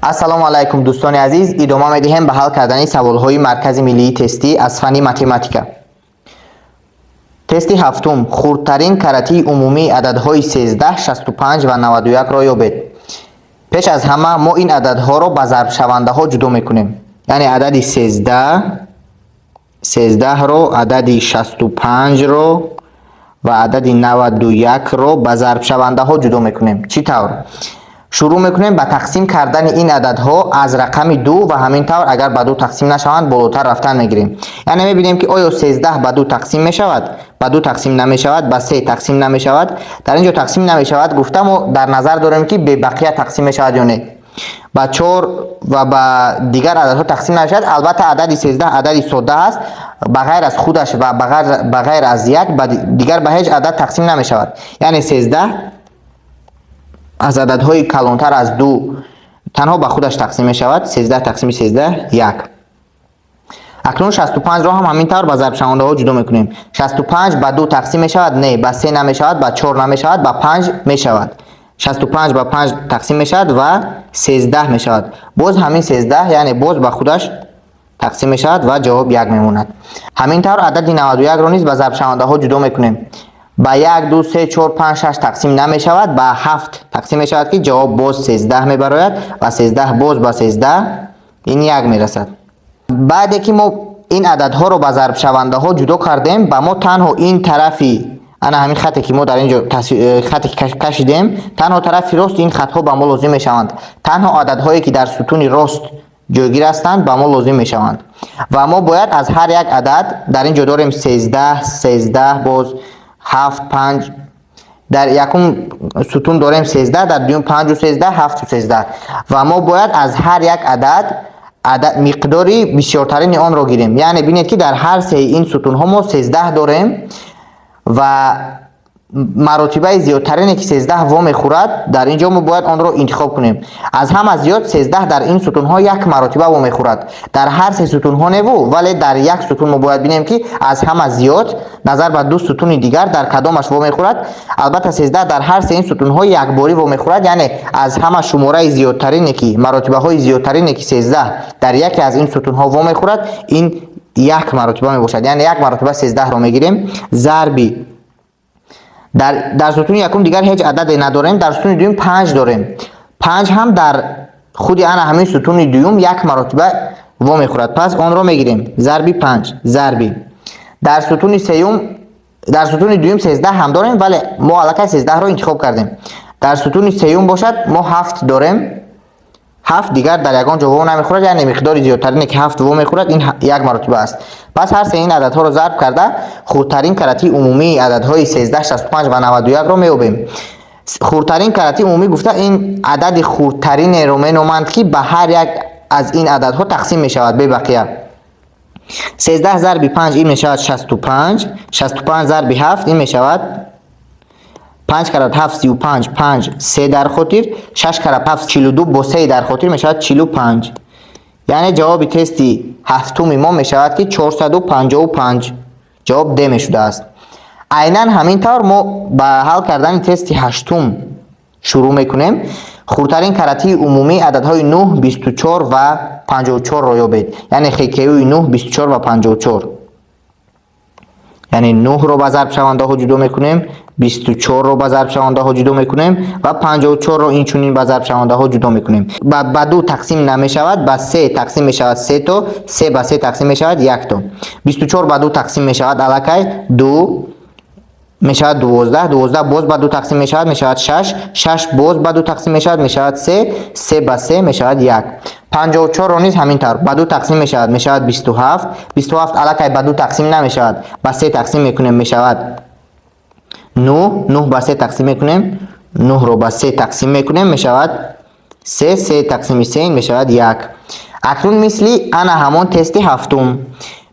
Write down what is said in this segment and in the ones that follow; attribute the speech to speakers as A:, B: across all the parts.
A: Ассалому алайкум, дӯстони азиз. Идома медиҳем ба ҳал кардани саволҳои Маркази миллии тестӣ аз фанни математика. Тести ҳафтум: хурдтарин каратии умумии ададҳои 13, 65 ва 91-ро ёбед. Пеш аз ҳама мо ин ададҳоро ба зарбшавандаҳо ҷудо мекунем, яъне адади 13-ро, адади 65-ро ва адади 91-ро ба зарбшавандаҳо ҷудо мекунем. Чӣ тавр? Шурӯъ мекунем ба тақсим кардани ин ададҳо аз рақами 2 ва ҳамин тавр, агар ба 2 тақсим нашаванд, болотар рафтан мегирем. Яъне мебинем, ки оё 13 ба 2 тақсим мешавад? Ба 2 тақсим намешавад, ба 3 тақсим намешавад. Дар ин ҷо тақсим намешавад гуфта, мо дар назар дорем, ки бебақия тақсим мешавад ё не. Ба 4 ва ба дигар ададҳо тақсим намешавад. Албатта, адади 13 адади содда аст, ба ғайр аз худаш ва ба ғайр аз як дигар ба ҳеҷ адад тақсим намешавад. Яъне 13 аз ададҳои калонтар аз 2 танҳо ба худаш тақсим мешавад. 13 тақсими 13 як. Акнун 65-ро ҳам ҳамин тавр ба зарбшавандаҳо ҷудо мекунем. 65 ба 2 тақсим мешавад? Не, ба 3 намешавад, ба 4 намешавад, ба 5 мешавад. 65 ба 5 тақсим мешавад ва 13 мешавад. Боз ҳамин 13, яъне боз ба худаш тақсим мешавад ва ҷавоб як мемонад. Ҳамин тавр адади 91-ро низ ба зарбшавандаҳо ҷудо мекунем. Ба 1, 2, 3, 4, 5, 6 тақсим намешавад, ба 7 тақсим мешавад, ки ҷавоб боз 13 мебарояд ва 13 боз ба 13 ин як мерасад. Баъде ки мо ин ададҳоро ба зарбшавандаҳо ҷудо кардем, ба мо танҳо ин тарафи ана ҳамин хате, ки мо дар ин ҷо хате ки кашидем, танҳо тарафи рост ин хатҳо ба мо лозим мешаванд. Танҳо ададҳое, ки дар сутуни рост ҷойгир ҳастанд, ба мо лозим мешаванд ва мо бояд аз ҳар як адад, дар ин ҷо дорем 13, 13, боз 7, 5. Дар якум сутун дорем 13, дар дуюм 5-у 13, 7-у 13 ва мо бояд аз ҳар як адад миқдори бисёртарини онро гирем. Яъне бинед, ки дар ҳар сеи ин сутунҳо мо 13 дорем ва маротибаи зиёдтарине, ки 13 вомехӯрад, дар ин ҷо мо бояд онро интихоб кунем. Аз ҳама зиёд 13 дар ин сутунҳо як маротиба вомехӯрад. Дар ҳар се сутунҳо неву, вале дар як сутун мо бояд бинем, ки аз ҳама зиёд назар ба ду сутуни дигар дар кадомаш вомехӯрад. Албатта, 13 дар ҳар се ин сутунҳо якборӣ вомехӯрад, яъне аз ҳама шумораи зиёдтарине, ки маротибаҳои зиёдтарине, ки 13 дар яке аз ин сутунҳо вомехӯрад, ин як маротиба мебошад. Яъне як маротиба 13-ро мегирем. Зарби дар сутуни якум дигар ҳеҷ ададе надорем, дар сутуни дуюм панҷ дорем. Панҷ ҳам дар худи ана ҳамин сутуни дуюм як маротиба вомехӯрад, пас онро мегирем. Зарби панҷ, зарби дар сутуни сеюм, дар сутуни дуюм 13 ҳам дорем, вале мо аллакай 13-ро интихоб кардем. Дар сутуни сеюм бошад, мо ҳафт дорем. Ҳафт дигар дар ягон ҷо во намехӯрад, яъне миқдори зиёдтарине, ки ҳафт во мехӯрад, ин як маротиба аст. Пас ҳар се ин ададҳоро зарб карда, хурдтарин каратии умумии ададҳои 13, 65 ва 91-ро меёбем. Хурдтарин каратии умумӣ гуфта, ин адади хурдтаринеро меноманд, ки ба ҳар як аз ин ададҳо тақсим мешавад бебақия. 13 зарби панҷ ин мешавад 65. 65 зарби ҳафт ин мешавад панҷ карат ҳафт 35, панҷ, се дар хотир, шаш карат ҳафт 42, бо се дар хотир мешавад 45. Яъне ҷавоби тести ҳафтуми мо мешавад, ки 455, ҷавоб Д мешудааст. Айнан ҳамин тавр мо ба ҳал кардани тести ҳаштум шурӯъ мекунем. Хурдтарин каратии умумии ададҳои 9, 24 ва 54-ро ёбед. Яъне ХКУи 9, 24 ва 54. Яъне 9-ро ба зарбшавандаҳо ҷудо мекунем, 24-ро ба зарбшавандаҳо ҷудо мекунем ва 54-ро инчунин ба зарбшавандаҳо ҷудо мекунем. Ба ду тақсим намешавад, ба се тақсим мешавад се то, се ба се тақсим мешавад як то. 24 ба ду тақсим мешавад аллакай, ду мешавад 12, 12 боз ба ду тақсим мешавад, мешавад шаш, шаш боз ба ду тақсим мешавад, мешавад се, се ба се мешавад як. 54-ро низ ҳамин тавр ба ду тақсим мешавад, мешавад 27, 27 аллакай ба ду тақсим намешавад, ба се тақсим мекунем, мешавад нӯҳ, нӯҳ ба се тақсим мекунем, нӯҳро ба се тақсим мекунем, мешавад се, се тақсими се ин мешавад як. Акнун мисли ана ҳамон тести ҳафтум,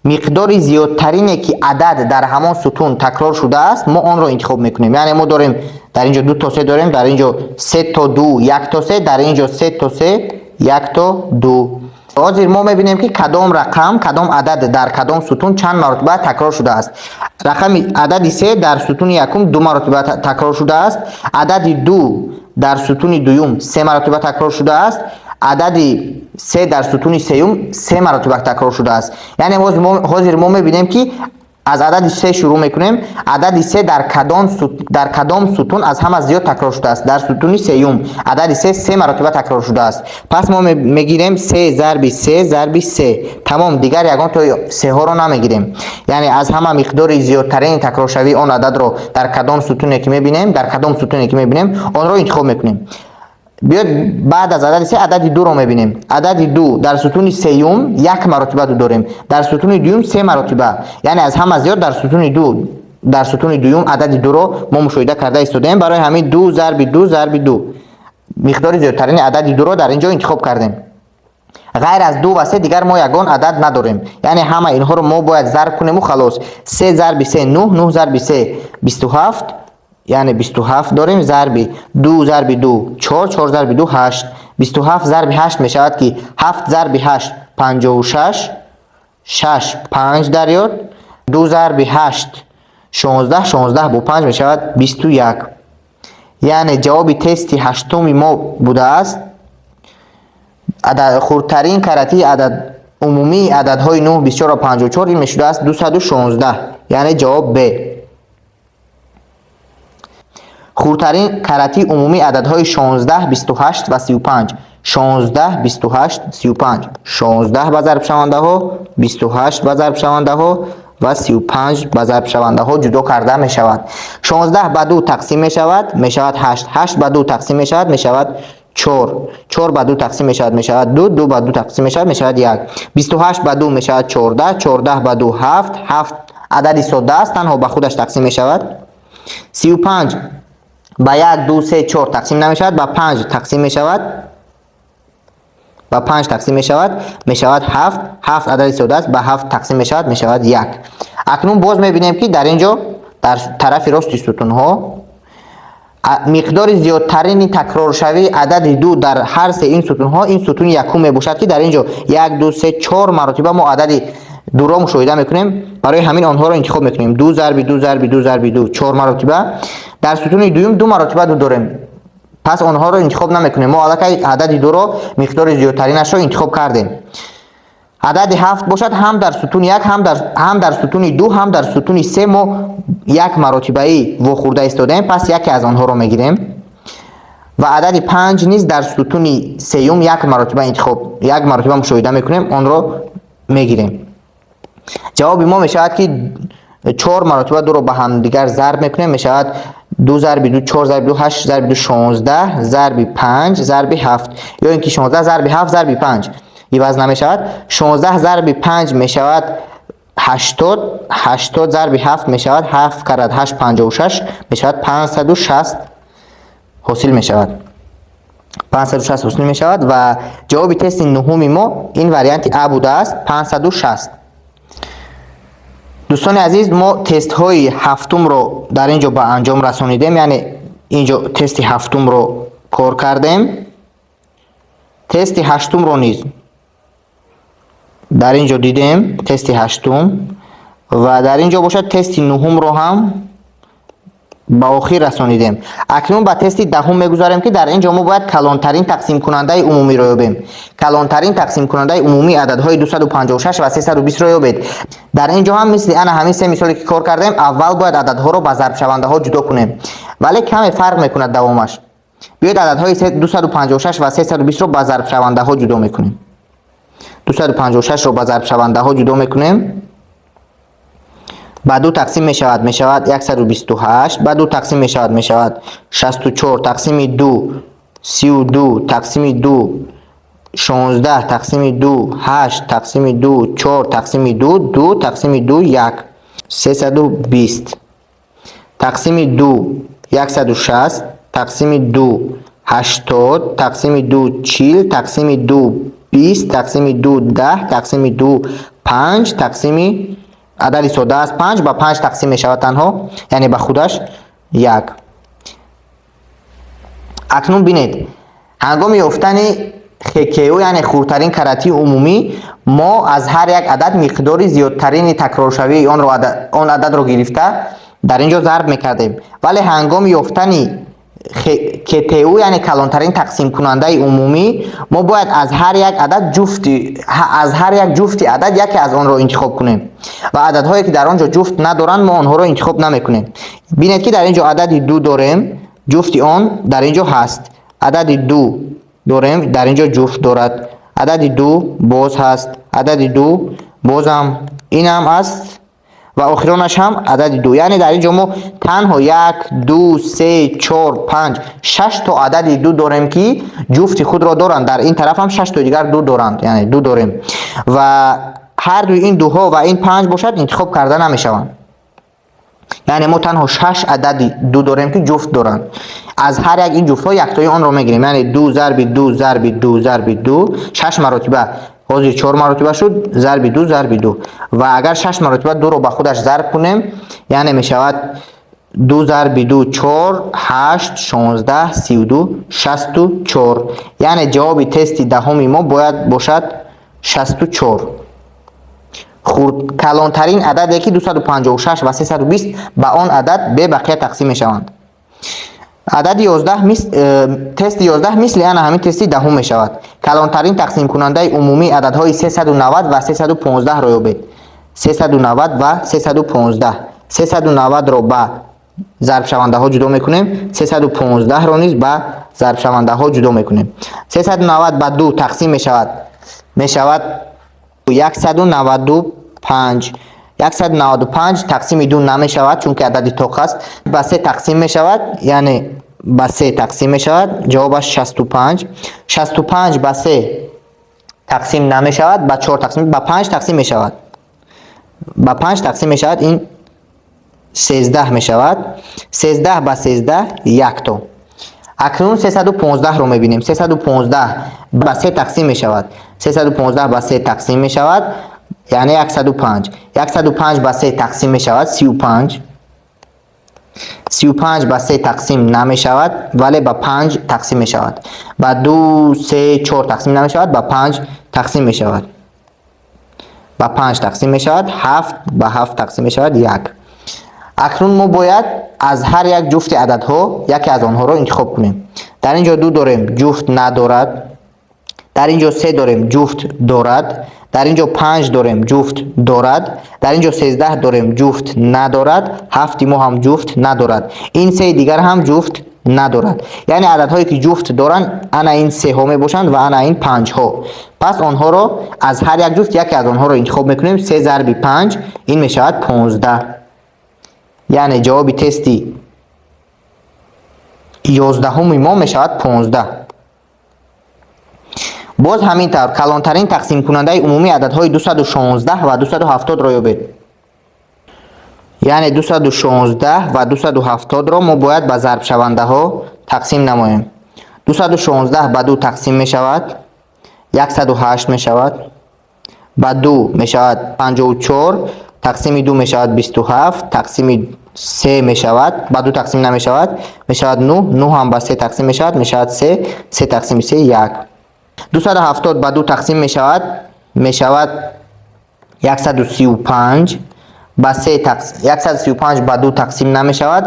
A: миқдори зиёдтарине, ки адад дар ҳамон сутун такрор шудааст, мо онро интихоб мекунем. Яъне мо дорем, дар ин ҷо ду то се дорем, дар ин ҷо се то ду, як то се, дар ин ҷо се то се, як то ду. Ҳозир мо мебинем, ки кадом рақам, кадом адад дар кадом сутун чанд маротиба такрор шудааст. Рақами адади се дар сутуни якум ду маротиба такрор шудааст, адади ду дар сутуни дуюм се маротиба такрор шудааст. Адади се дар сутуни сеюм се маротиба такрор шудааст. Яъне ҳозир мо мебинем, ки аз адади се шурӯъ мекунем. Адади се дар кадом сутун аз ҳама зиёд такрор шудааст? Дар сутуни сеюм адади се се маротиба такрор шудааст. Пас мо мегирем се зарби се зарби се, тамом. Дигар ягон тои сеҳоро намегирем. Яъне аз ҳама миқдори зиёдтарини такроршавии он ададро дар кадом сутуне ки мебинем, дар кадом сутуне ки мебинем, онро интихоб мекунем. Биёд, баъд аз адади се адади дуро мебинем. Адади ду дар сутуни сеюм як маротиба ду дорем, дар сутуни дуюм се маротиба. Яъне аз ҳама зиёд дар сутуни ду, дар сутуни дуюм адади дуро мо мушоҳида карда истодаем. Барои ҳамин ду зарби ду зарби ду, миқдори зиёдтарини адади дуро дар ин ҷо интихоб кардем. Ғайр аз ду ва се дигар мо ягон адад надорем. Яъне ҳама инҳоро мо бояд зарб кунему халос. Се зарби се нӯҳ, нӯҳ зарби се 27, яъне 27 дорем. Зарби ду зарби ду чор, чор зарби ду ҳашт. 27 зарби ҳашт мешавад, ки ҳафт зарби ҳашт 56, шаш панҷ дар ёд. Ду зарби ҳашт 16, 16 бо панҷ мешавад 21. Яъне ҷавоби тести ҳаштуми мо будааст хурдтарин каратии адад умумии ададҳои 9, 24 ва 54 ин мешудааст 216, яъне ҷавоб Б. Хурдтарин каратии умумии ададҳои 16, 28 ва 35. 16, 28, 35. 16 ба зарбшавандаҳо, 28 ба зарбшавандаҳо ва 35 ба зарбшавандаҳо ҷудо карда мешавад. 16 ба 2 тақсим мешавад, мешавад 8. 8 ба 2 тақсим мешавад, мешавад 4. 4 ба 2 тақсим мешавад, мешавад 2. 2 ба 2 тақсим мешавад, мешавад 1. 28 ба 2 мешавад 14. 14 ба 2 7. 7 адади содда аст, танҳо ба худаш тақсим мешавад. 35 ба 1, 2, 3, 4 тақсим намешавад, ба 5 тақсим мешавад, ба 5 тақсим мешавад, мешавад 7. 7 адади сода аст, ба 7 тақсим мешавад, мешавад 1. Акнун боз мебинем, ки дар ин ҷо дар тарафи рости сутунҳо миқдори зиёдтарини такроршавии адади ду дар ҳар се ин сутунҳо ин сутуни якум мебошад, ки дар ин ҷо як, ду, се, чор маротиба мо адади дуро мушоҳида мекунем. Барои ҳамин онҳоро интихоб мекунем: ду зарби ду зарби ду зарби ду, чор маротиба. Дар сутуни дуюм ду маротиба ду дорем, пас онҳоро интихоб намекунем. Мо аллакай адади дуро миқдори зиёдтаринашро интихоб кардем. Адади ҳафт бошад, ҳам дар сутуни як, ҳам дар сутуни ду, ҳам дар сутуни се мо як маротибаӣ вохӯрда истодаем, пас яке аз онҳоро мегирем. Ва адади панҷ низ дар сутуни сеюм як маротиба интихоб, як маротиба мушоҳида мекунем, онро мегирем. Ҷавоби мо мешавад, ки чор маротиба дуро ба ҳамдигар зарб мекунем, мешавад ду зарби ду чор, зарби ду ҳашт, зарби ду 16, зарби панҷ зарби ҳафт, ё ин ки 16 зарби ҳафт зарби панҷ иваз намешавад. 16 зарби панҷ мешавад 80, 80 зарби ҳафт мешавад ҳафт карат ҳашт 56, мешавад 560 ҳосил мешавад, 560 ҳосил мешавад. Ва ҷавоби тести нуҳуми мо ин варианти А будааст, 560. Дӯстони азиз, мо тестҳои ҳафтумро дар ин ҷо ба анҷом расонидем. Яъне ин ҷо тести ҳафтумро кор кардем, тести ҳаштумро низ дар ин ҷо дидем, тести ҳаштум. Ва дар ин ҷо бошад, тести нуҳумро ҳам ба охир расонидем. Акнун ба тести даҳум мегузарем, ки дар ин ҷо мо бояд калонтарин тақсимкунандаи умумиро ёбем. Калонтарин тақсимкунандаи умумии ададҳои 256 ва 320-ро ёбед. Дар ин ҷо ҳам мисли ана ҳамин се мисоле ки кор кардем, аввал бояд ададҳоро ба зарбшавандаҳо ҷудо кунем, вале каме фарқ мекунад давомаш. Биёед, ададҳои 256 ва 320-ро ба зарбшавандаҳо ҷудо мекунем. 256-ро ба зарбшавандаҳо ҷудо мекунем. Ба ду тақсим мешавад, мешавад 128. Ба ду тақсим мешавад, мешавад 64. Тақсими ду 32, тақсими ду 16, тақсими ду ҳашт, тақсими ду чор, тақсими ду ду, тақсими ду як. 320 тақсими ду 160, тақсими ду 80, тақсими ду 40, тақсими ду 20, тақсими ду 10, тақсими ду панҷ. Тақсими адади сода аст, панҷ ба панҷ тақсим мешавад танҳо, яъне ба худаш як. Акнун бинед, ҳангоми ёфтани ХКУ, яъне хурдтарин каратии умумӣ, мо аз ҳар як адад миқдори зиёдтарини такроршавии онро он ададро гирифта, дар ин ҷо зарб мекардем, вале ҳангоми ёфтани КТУ, яъне калонтарин тақсимкунандаи умумӣ, мо бояд аз ҳар як ҷуфти адад яке аз онро интихоб кунем ва ададҳое, ки дар он ҷо ҷуфт надоранд, мо онҳоро интихоб намекунем. Бинед, ки дар ин ҷо адади 2 дорем, ҷуфти он дар ин ҷо ҳаст. Адади 2 дорем, дар ин ҷо ҷуфт дорад. Адади 2 боз ҳаст, адади 2 бозам инам аст ва охиронаш ҳам адади 2. Яъне дар ин ҷо мо танҳо як, ду, се, чор, панҷ, шаш то адади 2 дорем, ки ҷуфти худро доранд. Дар ин тараф ҳам шаш то дигар 2 доранд, яъне 2 дорем ва ҳар дуи ин дуҳо ва ин панҷ бошад, интихоб карда намешаванд. Яъне мо танҳо шаш адади 2 дорем, ки ҷуфт доранд. Аз ҳар як ин ҷуфтҳо яктои онро мегирем, яъне 2 зарби 2 зарби 2 зарби 2, шаш маротиба, ҳозир чор маротиба шуд, зарби 2 зарби 2. Ва агар шаш маротиба дуро ба худаш зарб кунем, яъне мешавад 2 зарби 2 чор, ҳашт, 16, 32, 64. Яъне ҷавоби тести 10-уми мо бояд бошад 64. Хурд калонтарин ададе, ки 256 ва 320 ба он адад бебақия тақсим мешаванд. Адади 11 тести 11 мисли ана ҳамин тести 10-ум мешавад. Калонтарин тақсимкунандаи умумии ададҳои 390 ва 315-ро ёбед. 390 ва 315. 390-ро ба зарбшавандаҳо ҷудо мекунем, 315-ро низ ба зарбшавандаҳо ҷудо мекунем. 390 ба 2 тақсим мешавад, мешавад 195. 195 тақсими 2 намешавад, чунки адади тоқ аст. Ба се тақсим мешавад, яъне ба се тақсим мешавад, ҷавобаш 65. 65 ба се тақсим намешавад, ба чор тақсим, ба панҷ тақсим мешавад, ба панҷ тақсим мешавад, ин 13 мешавад. 13 ба 13 як то. Акнун 315-ро мебинем. 315 ба се тақсим мешавад, 315 ба се тақсим мешавад, яъне 105. 105 ба се тақсим мешавад, 35. 35 ба се тақсим намешавад, вале ба панҷ тақсим мешавад. Ба ду, се, чор тақсим намешавад, ба панҷ тақсим мешавад, ба панҷ тақсим мешавад, ҳафт, ба ҳафт тақсим мешавад, як. Акнун мо бояд аз ҳар як ҷуфти ададҳо яке аз онҳоро интихоб кунем. Дар ин ҷо 2 дорем, ҷуфт надорад. Дар ин ҷо се дорем, ҷуфт дорад. Дар ин ҷо панҷ дорем, ҷуфт дорад. Дар ин ҷо 13 дорем, ҷуфт надорад. Ҳафти мо ҳам ҷуфт надорад, ин сеи дигар ҳам ҷуфт надорад. Яъне ададҳое, ки ҷуфт доранд, ана ин сеҳо мебошанд ва ана ин панҷҳо. Пас онҳоро аз ҳар як ҷуфт яке аз онҳоро интихоб мекунем. Се зарби панҷ, ин мешавад 15. Яъне ҷавоби тести 11-уми мо мешавад 15. Боз ҳамин тавр, калонтарин тақсимкунандаи умумии ададҳои 216 ва 270-ро ёбед. Яъне 216 ва 270-ро мо бояд ба зарбшавандаҳо тақсим намоем. 216 ба 2 тақсим мешавад, 108 мешавад. Ба 2 мешавад 54, тақсими 2 мешавад 27, тақсими 3 мешавад, ба 2 тақсим намешавад, мешавад 9. 9 ҳам ба 3 тақсим мешавад, мешавад 3. 3 тақсими 3 1. 270 ба 2 тақсим мешавад, мешавад 135. Ба 3 135 ба 2 тақсим намешавад,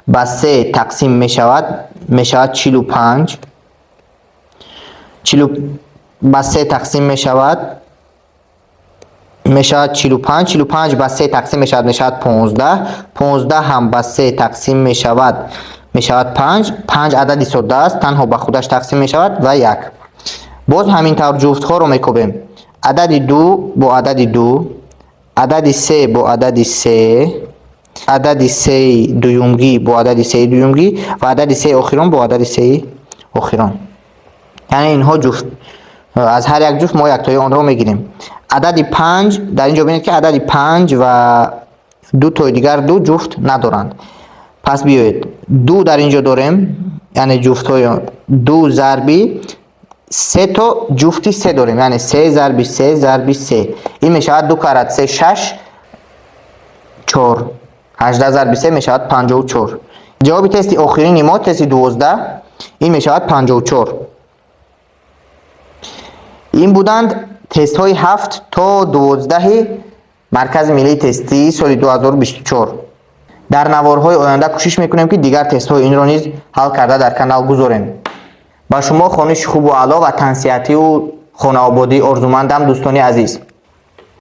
A: ба 3 тақсим мешавад, мешавад 45. 40 ба 3 тақсим мешавад, мешавад 45. 45 ба 3 тақсим мешавад, мешавад 15. 15 ҳам ба 3 тақсим мешавад, мешавад 5. 5 адади содда аст, танҳо ба худаш тақсим мешавад ва 1. Боз ҳамин тавр ҷуфтҳоро мекобем. Адади 2 бо адади 2, адади 3 бо адади 3, адади сеи дуюмгӣ бо адади сеи дуюмгӣ ва адади сеи охирон бо адади сеи охирон. Яъне инҳо ҷуфт, аз ҳар як ҷуфт мо яктои онро мегирем. Адади панҷ дар ин ҷо, бинед, ки адади панҷ ва ду тои дигар ду ҷуфт надоранд. Пас биёед, ду дар ин ҷо дорем, яъне ҷуфтҳои ду зарби се то ҷуфти се дорем, яъне се зарби се зарби се, ин мешавад ду карат се шаш, чор, 18 зарби се мешавад 54. Ҷавоби тести охирини мо, тести 12, ин мешавад 54. Ин буданд тестҳои 7 то 12-и Маркази миллии тестии соли 2024. Дар наворҳои оянда кӯшиш мекунем, ки дигар тестҳои инро низ ҳал карда дар канал гузорем. Ба шумо хониши хубу аъло ва тансиҳативу хонаободӣ орзумандам, дӯстони азиз.